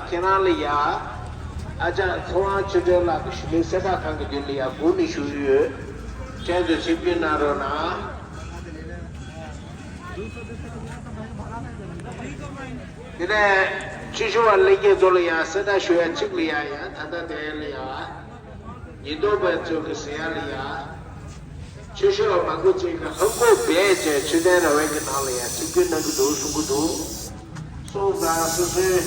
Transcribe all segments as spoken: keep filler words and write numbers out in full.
ཁྱེད་རང་ལ་ཡ། ཨ་ཅག་ཚེ་དབང་ཆོས་སྒྲོན་ལགས་ཀྱི་ཞུ་ལས་གསལ་བསྒྲགས་ཁང་གི་མདུན་ལ་ཡ་སྒུག་ནས་བཞུགས་ཡོད། འཕྲལ་དུ་ཆིབས་བསྒྱུར་གནང་རོགས་གནང་། དེ་ནས་ཆོས་ཞུ་བ་ལྷན་རྒྱས་ཚོ་ལ་ཡ་གསལ་བསྒྲགས་ཞུ་ཡ་གཅིག་ལ་ཡ་ཡ་ད་ལྟ་དེ་ལ་ཡ། ཉེན་རྟོག་པ་ཚོས་ཀྱི་ཟེར་ཡ་ལ་ཡ། ཆོས་ཞུ་བ་མང་པོ་ཅིག་གིས་ཧམ་གོ་བས་བྱས་ཆོས་ལྡན་ར་བའི་གི་ནང་ལ་ཡ་ཆིབས་བསྒྱུར་གནང་གི་འདུག་གསུང་གི་འདུག་སོང་ཙང་སོ་སོའི་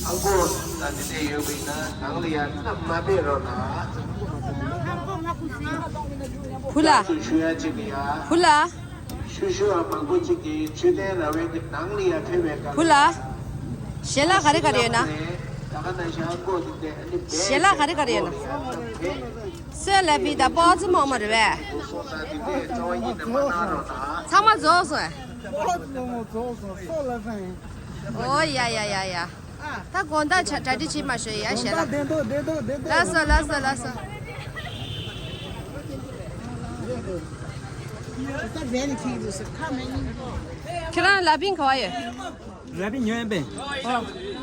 ཧམ་གོ་དང་དེ་འདྲས་ཡོད་པ་ཡིན་ན་ནང་ལ་ཡ་མནའ་མ་སྤྲད་རོགས་གནང་། བུ་ལ། ལྟ་ཚུལ་ཞུ་ཡ་ཅིག་ལ་ཡ། བུ་ལ། ཆོས་ཞུ་བ་མང་པོ་ཅིག་གིས་ཆོས་ལྡན་ར་བའི་གི་ནང་ལ་ཡ་ཕེབས་པའི་སྐབས་བུ་ལ། ཞལ་ལག་ག་རེ་ག་རེ་ཡོད་ན། ད་ག་ནང་བཞིན་ཧམ་གོ་དེ་འདྲས་ཨ་ནི་བས་ཞལ་ལག་ག་རེ་ག་རེ་ཡོད་ན། སོས་ལ་པི་དང་སྤོག་ཙི་མོག་མོག་རེད་པས། ཚང་མ་རྫོགས་སོང་། ཨོ་ཡ་ཡ་ཡ་ཡ། ད་དགོང་དག་ཆ་གྲ་སྒྲིག་བྱེད་མ་ཤོད་ཡ་ཞལ་ལག་ལགས་སོ་ལགས་སོ་ལགས་སོ། ཁྱེད་རང་ལ་པིང་ག་བ་ཡོད། ལ་པིང་ཉོ་ཡན་པས།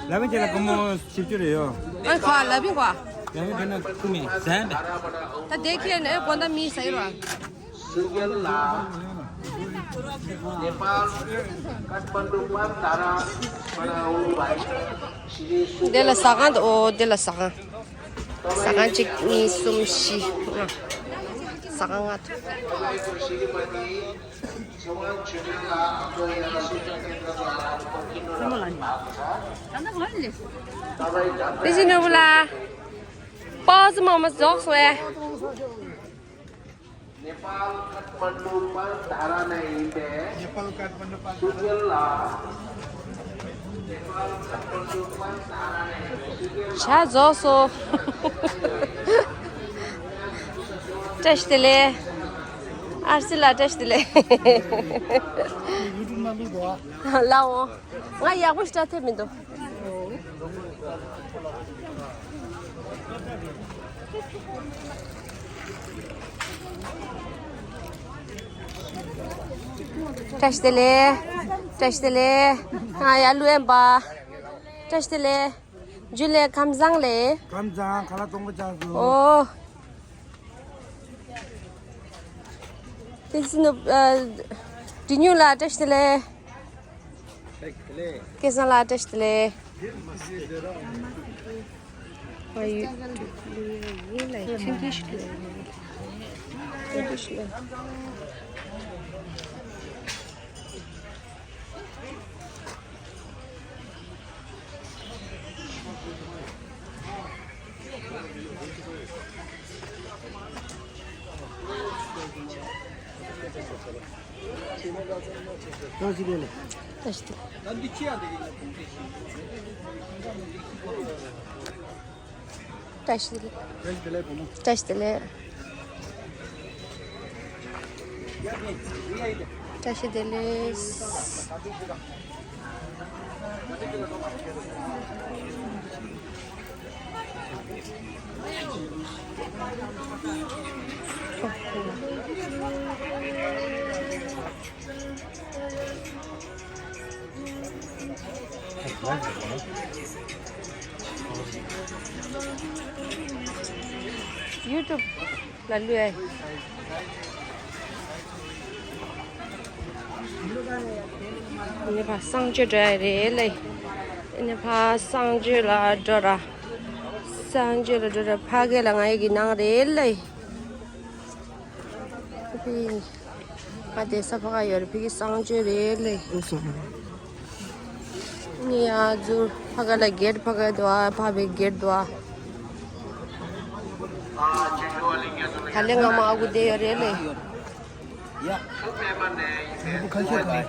ལ་པིང་ཁྱེད་ལ་སྒོར་མོ་བཞི་བཅུ་རེ་ཡོད། ཨ་ག་བ་ལ་པིང་ག་བ། ལ་པིང་ཁྱེད་ན་ཁུ་མི་ཟན་པས། ད་དེ་ཁྱེད་ནས་དགོང་དག་མི་ཟ་ཡི་རོ། སྲོལ་རྒྱུན་ལ། ནེ་པཱལ་ཀཐ་མན་ཌུ་པན་དྷ་ར་མ་ན་ཝུ་བའི་ཞི་བདེ་སྲུང་། འདི་ལ་ཟ་ཁང་དུ་ཨོ་འདི་ལ་ཟ་ཁང་། ཟ་ཁང་གཅིག་གཉིས་གསུམ་བཞི་ལྔ། ཟ་ཁང་ལྔ་དུ། བདེ་སྐྱིད་ནོར་བུ་ལ། སྤོག་ཙི་མོག་མོག་རྫོགས་སོང་ཨེ། ནེ་པཱལ་ཀཐ་མན་ཌུ་པན་དྷ་ར་ནས་ཡིན་པས། ནེ་པཱལ་ཀཐ་མན་ཌུ་པན་དྷ་ར། ཤུ་གེ་ལ། ནེ་པཱལ་ཀཐ་མན་ཌུ་པན་དྷ་ར་ནས་ཡིན་པས། ཤུ་གེ་ལ། ཇ་རྫོགས་སོང་། བཀྲ་ཤིས་བདེ་ལེགས། ཨར་སི་ལ་བཀྲ་ཤིས་བདེ་ལེགས། ལའོ། ང་ཡག་པོ་ཞིག་སྤྲད་ཐུབ་མི་འདུག་བཀྲ་ཤིས་བདེ་ལེགས། བཀྲ་ཤིས་བདེ་ལེགས། ང་ཡར་ལུས་ཡན་པ། བཀྲ་ཤིས་བདེ་ལེགས། ཇུ་ལེ་ཁམས་བཟང་ལེ། ཁམས་བཟང་། ཁ་ལག་སྟོང་པ་བཅག་སོང་། ཨོ། ཏེ་སི་ནུ། ཨ། འབྲི་ཉུ་ལ་བཀྲ་ཤིས་བདེ་ལེགས། སྐལ་བཟང་ལ་བཀྲ་ཤིས་བདེ་ལེགས། ཨ་ཡུ། ཡུ་ལ་ཆིན་ཏི་ཤི་ཏུ། ཆིན་ཏི་ཤི་ལ། བཀྲ་ཤིས་བདེ་ལེགས། བཀྲ་ཤིས་བདེ་ལེགས། བཀྲ་ཤིས་བདེ་ལེགས། བཀྲ་ཤིས་བདེ་ལེགས། ཡུ་ཊུབ་ལ་ལུས་ཨེ། ཨ་ནི་ཕར་གསང་སྤྱོད་འགྲོ་ཡ་རེད་ལེ། ཨ་ནི་ཕར་གསང་སྤྱོད་ལ་འགྲོ་ར། གསང་སྤྱོད་ལ་འགྲོ་ར་ཕ་གི་ལ་ང་ཡི་གི་ནང་རེད་ལེ། ཕི། ང་དེ་ས་ཕ་ག་ཡོད་རེད། ཕི་གི་གསང་སྤྱོད་རེད་ལེ། ཨོ་སོ། ནི་ཡ་ཛུར་ཕ་ག་ལ་གེར་ཕ་ག་དུ་ཨ་ཕ་བེ་གེར་དུ་ཨ། ད་ལེ་ང་མ་ཨ་གུ་དེ་ཡོད་རེད་ལེ། ཡ། ཁ་ཤས་ག།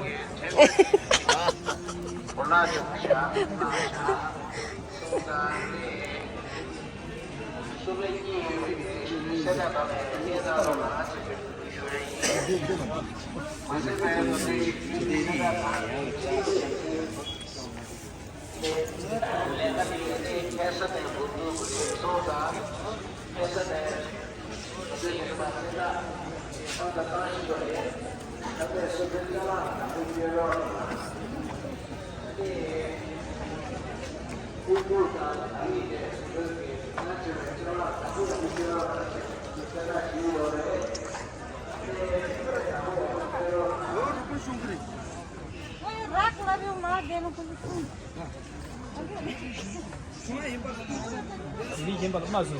ཡིན་པ་ལ་མ་བཟོ།